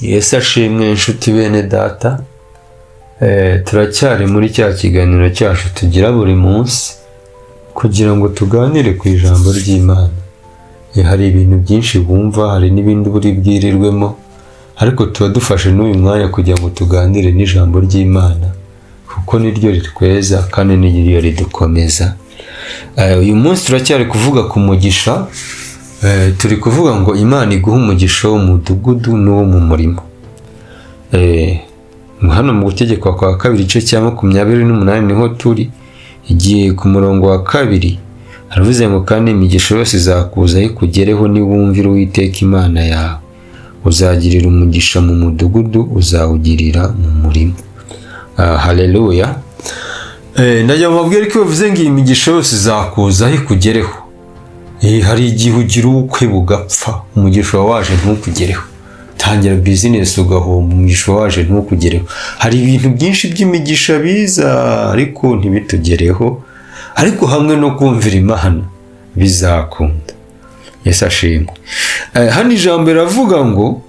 Yesu ashimwe inshuti bene data. Turacyari muri cya kiganiro cyacu tugira buri munsi kugira ngo tuganire ku ijambo ry'Imana. Hari ibintu byinshi wumva, hari n'ibindi buri bwirirwemo, ariko tuba dufashe n'uyu mwanya kugira ngo tuganire n'ijambo ry'Imana, kuko niryo ritweza kandi niryo ridukomeza. Uyu munsi turacyari kuvuga ku mugisha. Turi kuvuga ngo Imana iguha umugisha wo mu mudugudu n'uwo mu murima. Hano mu Gutegekwa kwa Kabiri, igice cya 28 niho turi, igihe ku murongo wa 2 haravuze ngo: "Kandi imigisha yose izakuzaho ikugereho niwumvira Uwiteka Imana yawe, uzagirira umugisha mu mudugudu, uzawugirira mu murima." Haleluya. Ndagira ngo mbabwire ko bivuze ngo iyi migisha yose izakuzaho ikugereho. Hari igihe ugira ubukwe bugapfa, umugisha waje ntukugereho. Tangira bizinesi ugahomba, umugisha waje ntukugereho. Hari ibintu byinshi by'imigisha biza ariko ntibitugereho, ariko hamwe no kumvira Imana bizakunda. Yesu ashimwe. Hano ijambo riravuga ngo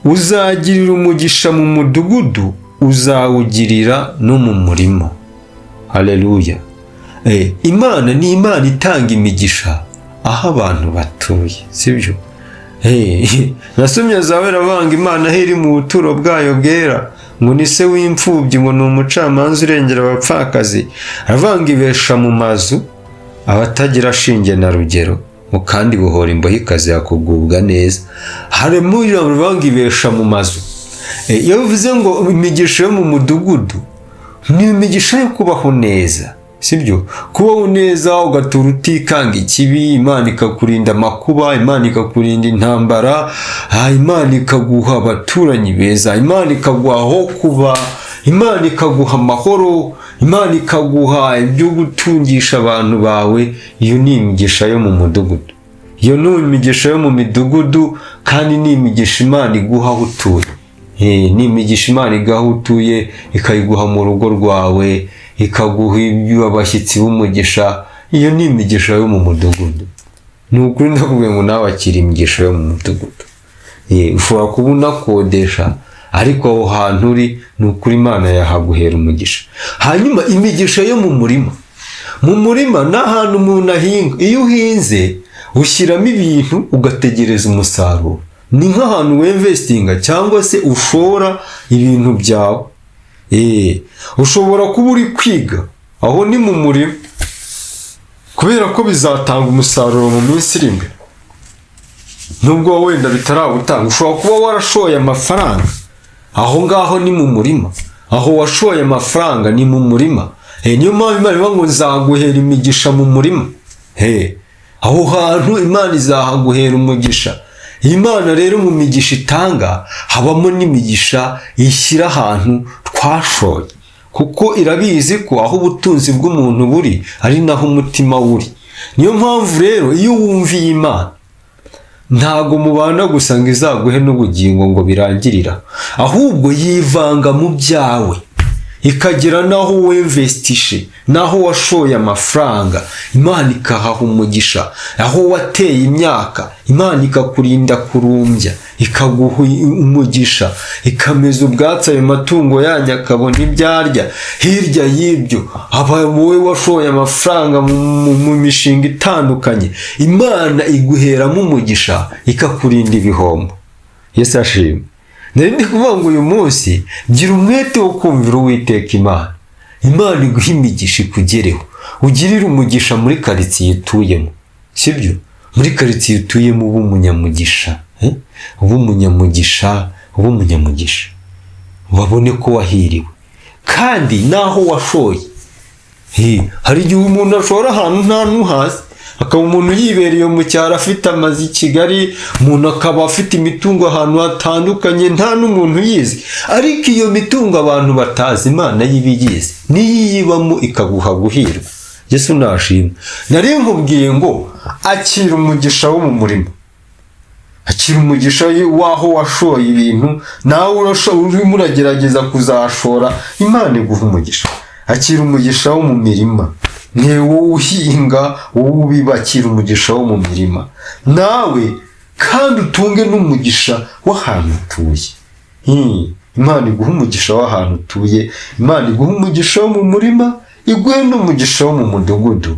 uzagirira umugisha mu mudugudu, uzawugirira no mu murima. Haleluya. Imana ni Imana itanga imigisha aho abantu batuye, sibyo? Nasomye zawe ravanga Imana aho iri mu buturo bwayo bwera, ngo ni se w'imfubyi, ngo ni umucamanza urengera abapfakazi. Aravanga ibesha mu mazu abatagira shinge na rugero, ngo kandi buhora imbohe ikazakugubwa neza. Harimo ijambo rivuga ibesha mu mazu. Iyo bivuze ngo imigisha yo mu mudugudu, ni imigisha yo kubaho neza, sibyo? Kubaho neza ugatura utikanga ikibi, Imana ikakurinda amakuba, Imana ikakurinda intambara, Imana ikaguha abaturanyi beza, Imana ikaguha aho kuba, Imana ikaguha amahoro, Imana ikaguha ibyo gutungisha abantu bawe. Iyo ni imigisha yo mu mudugudu, iyo ni imigisha yo mu midugudu, kandi ni imigisha Imana iguha aho utuye. Ni imigisha Imana iguha aho utuye, ikayiguha mu rugo rwawe, ikaguha ibyo abashyitsi b'umugisha. Iyo ni imigisha yo mu mudugudu. Ni ukuri ndakubwiye ngo nawe akira imigisha yo mu mudugudu. Ushobora kuba unakodesha, ariko aho hantu uri ni ukuri Imana yahaguhera umugisha. Hanyuma imigisha yo mu murima. Mu murima ni ahantu umuntu ahinga. Iyo uhinze ushyiramo ibintu ugategereza umusaruro. Ni nk'ahantu wemvesitinga cyangwa se ushora ibintu byawe. Ushobora kuba uri kwiga, aho ni mu murima, kubera ko bizatanga umusaruro mu minsi iri imbere, nubwo wenda bitarawutanga. Ushobora kuba warashoye amafaranga, aho ngaho ni mu murima. Aho washoye amafaranga ni mu murima. Niyo mpamvu Imana ivuga ngo nzaguhera imigisha mu murima. Aho hantu Imana izahaguhera umugisha. Imana rero mu migisha itanga habamo n'imigisha ishyira ahantu twashoye, kuko irabizi ko aho ubutunzi bw'umuntu buri ari naho umutima uri. Niyo mpamvu rero iyo wumviye Imana, ntago mubana gusa ngo izaguhe n'ubugingo ngo birangirira, ahubwo yivanga mu byawe, ikagera n'aho wemvesitishe, n'aho washoye amafaranga, Imana ikahaha umugisha. Aho wateye imyaka, Imana ikakurinda kurumbya, ikaguha umugisha, ikameza ubwatsi, ayo matungo yanyu akabona ibyo arya. Hirya y'ibyo, aba wowe washoye amafaranga mu mishinga itandukanye, Imana iguheramo umugisha, ikakurinda ibihombo. Yesu ashimwe. Nari ndi kuvuga ngo uyu munsi gira umwete wo kumvira Uwiteka Imana, Imana iguha imigisha ikugereho, ugirire umugisha muri karitsiye utuyemo, sibyo? Muri karitsiye utuyemo uba umunyamugisha, uba umunyamugisha, uba umunyamugisha, babone ko wahiriwe. Kandi n'aho washoye, hari igihe umuntu ashora ahantu nta n'uhazi, akaba umuntu yibereye mu cyaro afite amazu i Kigali, umuntu akaba afite imitungo ahantu hatandukanye nta n'umuntu uyizi. Ariko iyo mitungo abantu batazi, Imana y'ibiyizi, niyo iyibamo ikaguha guhirwa. Yesu nashimwe. Nari nkubwiye ngo akira umugisha wo mu murima, akira umugisha w'aho washoye ibintu, nawe urimo uragerageza kuzashora, Imana iguha umugisha. Akira umugisha wo mu mirima, ni wowe uhinga, wowe ubiba, akira umugisha wo mu mirima nawe. Kandi utunge n'umugisha w'ahantu utuye. Imana iguha umugisha w'ahantu utuye, Imana iguha umugisha wo mu murima, iguhe n'umugisha wo mu mudugudu,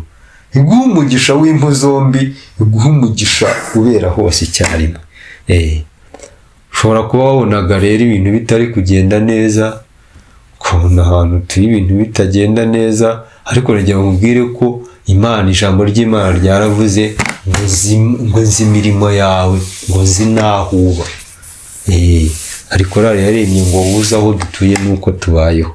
iguhe umugisha w'impu zombi, iguhe umugisha ubera hose icyarimwe. Ushobora kuba wabonaga rero ibintu bitari kugenda neza, ukabona ahantu utuye ibintu bitagenda neza, ariko nagira ngo nkubwire ko Imana, ijambo ry'Imana ryaravuze ngo nzi imirimo yawe, ngo nzi n'aho uba. Ariko korali yaremye ngo wuze aho dutuye n'uko tubayeho.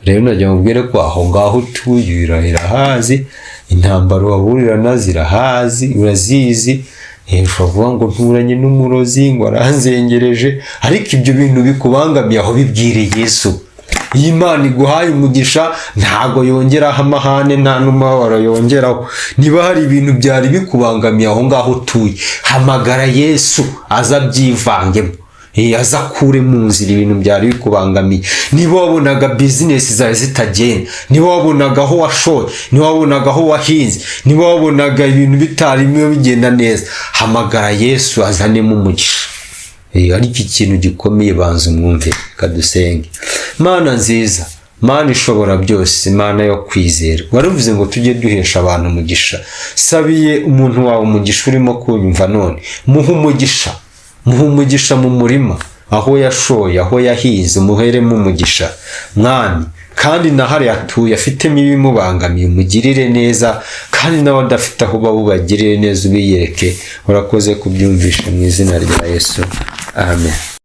Rero nagira ngo nkubwire ko aho ngaho utuye irahazi, intambara wahurira nazo irahazi, urazizi. Ushobora kuvuga ngo nturanye n'umurozi, ngo aranzengereje, ariko ibyo bintu bikubangamiye aho bibwire Yesu. Iyo Imana iguhaye umugisha, ntago yongeraho amahane, nta n'umubabaro yongeraho. Niba hari ibintu byari bikubangamiye aho ngaho utuye, hamagara Yesu aza abyivangemo, aza akure mu nzira ibintu byari bikubangamiye. Niba wabonaga bizinesi zawe zitagenda, niba wabonaga aho washoye, niba wabonaga aho wahinze, niba wabonaga ibintu bitarimo bigenda neza, hamagara Yesu azanemo umugisha. Ariko ikintu gikomeye, banza umwumve. Kadusenge. Mana nziza, Mana ishobora byose, Mana yo kwizera, waravuze ngo tujye duhesha abantu umugisha. Sabiye umuntu wawe umugisha urimo kunyumva none, muhe umugisha, muhe umugisha mu murima, aho yashoye, aho yahinze, umuheremo umugisha, Mwami. Kandi na hariya atuye afitemo ibimubangamiye, umugirire neza, kandi nawe adafite aho uba ubagirire neza, ubiyereke. Urakoze kubyumvisha, mu izina rya Yesu, amen.